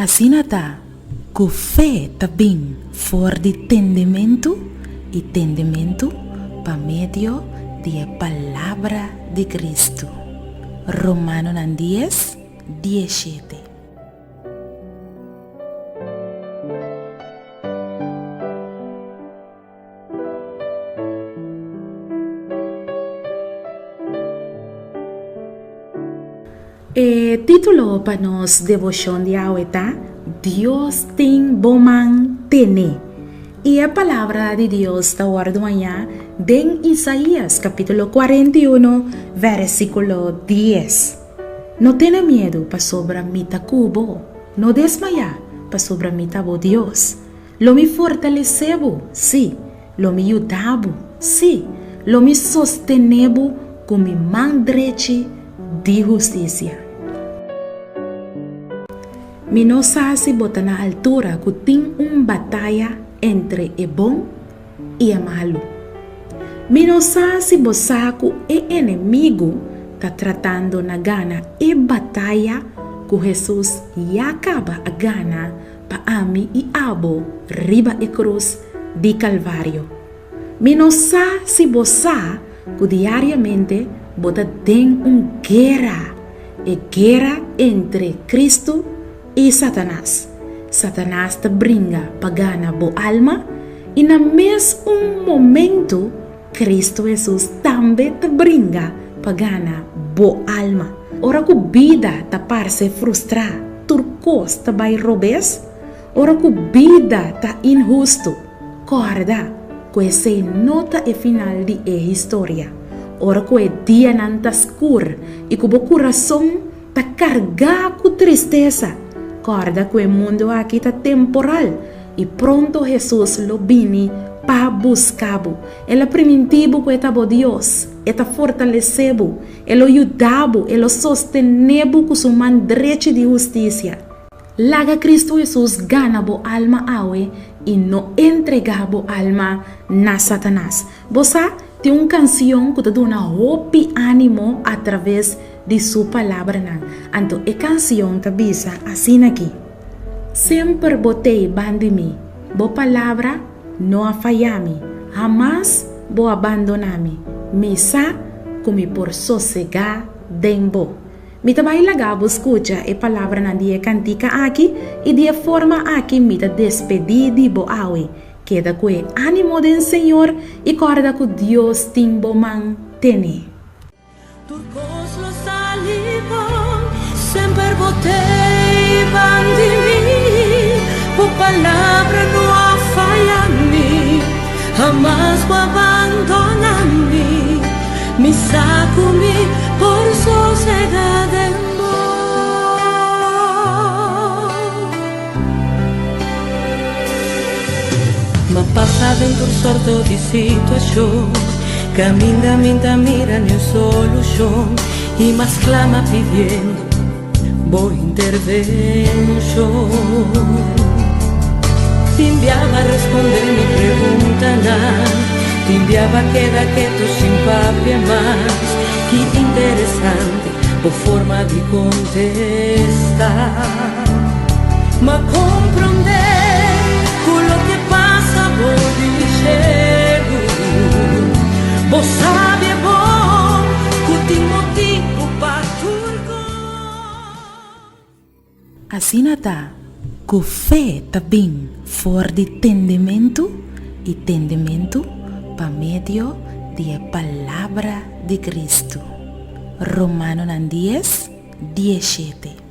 Asina ta ku fe ta bin for di tendementu i tendementu pa medio di e palabra di Kristu. Romanonan dies, diesshete. E título pa nos devoshon di awe ta Dios tin bo man tene. I e palabra di Dios ta wòrdu hañá den Isaías kapítulo 41 versíkulo 10. No tene miedu pasobra mi ta ku bo, no desmayá pasobra mi ta bo Dios. Lo mi fortalesé bo, sí, lo mi yuda bo, sí, lo mi sostené bo ku mi man drechi di hustisia. Mi no sa si bo ta na altura ku tin un bataya entre e bon i e malu. Mi no sa si bo sa ku e enemigu ta tratando na gana e bataya ku Hesus ya kaba a gana pa ami i abo riba e krus di Kalvario. Mi no sa si bo sa ku diariamente bo ta den un guera, e guera entre Kristu i Satanas. Satanas ta bringa pa gana bo alma i na mes un momentu Kristu Hesus tambe ta bringa pa gana bo alma. Ora ku bida ta parse frustrá, tur kos ta bai robes. Ora ku bida ta inhustu, kòrda ku esei no ta e final di e historia. Ora ku e dianan ta skur i ku bo kurason ta kargá ku tristesa, kòrda ku e mundu aki ta temporal I pronto Hesus lo bini pa buska bo. El a primintí bo ku e ta bo Dios. E ta fortalesé bo. E lo yuda bo. E lo sostené bo ku su man drechi di hustisia. Laga Kristu Hesus gana bo alma awe i no entregá bo alma na Satanas. Bo sa, tin un kansion ku ta duna hopi ánimo atraves di su palabranan. Anto e kansion ta bisa asin'akí. Semper bo t'ei bandi mi, bo palabra no a faya mi, hamas bo a bandona mi, mi sa ku mi por sosegá den bo. Mi ta bai laga bo skucha e palabranan di e kantika aki i di e forma aki mi ta despedí di bo awe. Keda ku e ánimo den Señor i kòrda ku Dios tin bo man tene. Tur kos lo sali bon, semper bo t'ei bandi mi, bo palabra no a faya mi, hamas bo a bandona mi, mi sa ku mi por sosega den bo. M'a pasa den tur sorto di situashon, kaminda mi ta mira niun solushon i mas klama pidiendo bo intervenshon. Tin biaba responde mi preguntanan, tin biaba keda ketu sin papia mas. Ki interesante bo forma di kontesta. Ma komprondé ku loke pasa bo di shelu. Bo sabi e bon ku tin motibu pa tur kos. Asina ta ku fe ta bin for di tendementu i tendementu pa medio di e palabra di Kristu. Romanonan dies, diesshete.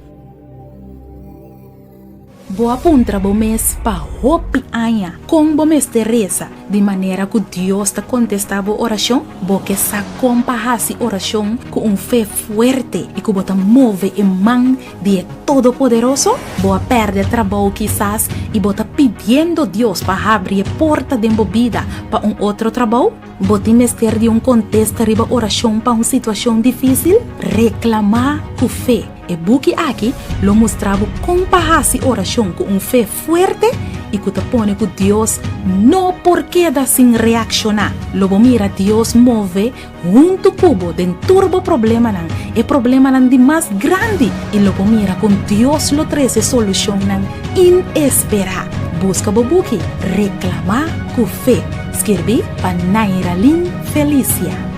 Bo a puntra bo mes pa hopi aña kon bo mester resa di manera ku Dios ta kontestá bo orashon? Bo ke sa kon pa hasi orashon ku un fe fuerte i ku bo ta move e man di e Todopoderoso? Bo a pèrdè trabou kisas i bo ta pidiendo Dios pa habri e porta den bo bida pa un otro trabou? Bo tin mester di un kontesta riba orashon pa un situashon difísil? Reklamá ku fe! E buki aki lo mustra bo kon pa hasi orashon ku un fe fuerte i ku ta pone ku Dios no por keda sin reakshoná. Lo bo mira Dios move huntu ku bo den tur bo problemanan, e problemanan di mas grandi, i lo bo mira kon Dios lo trese solushonnan inesperá. Buska bo buki Reklamá ku Fe, skirbí pa Nairalyn Felicia.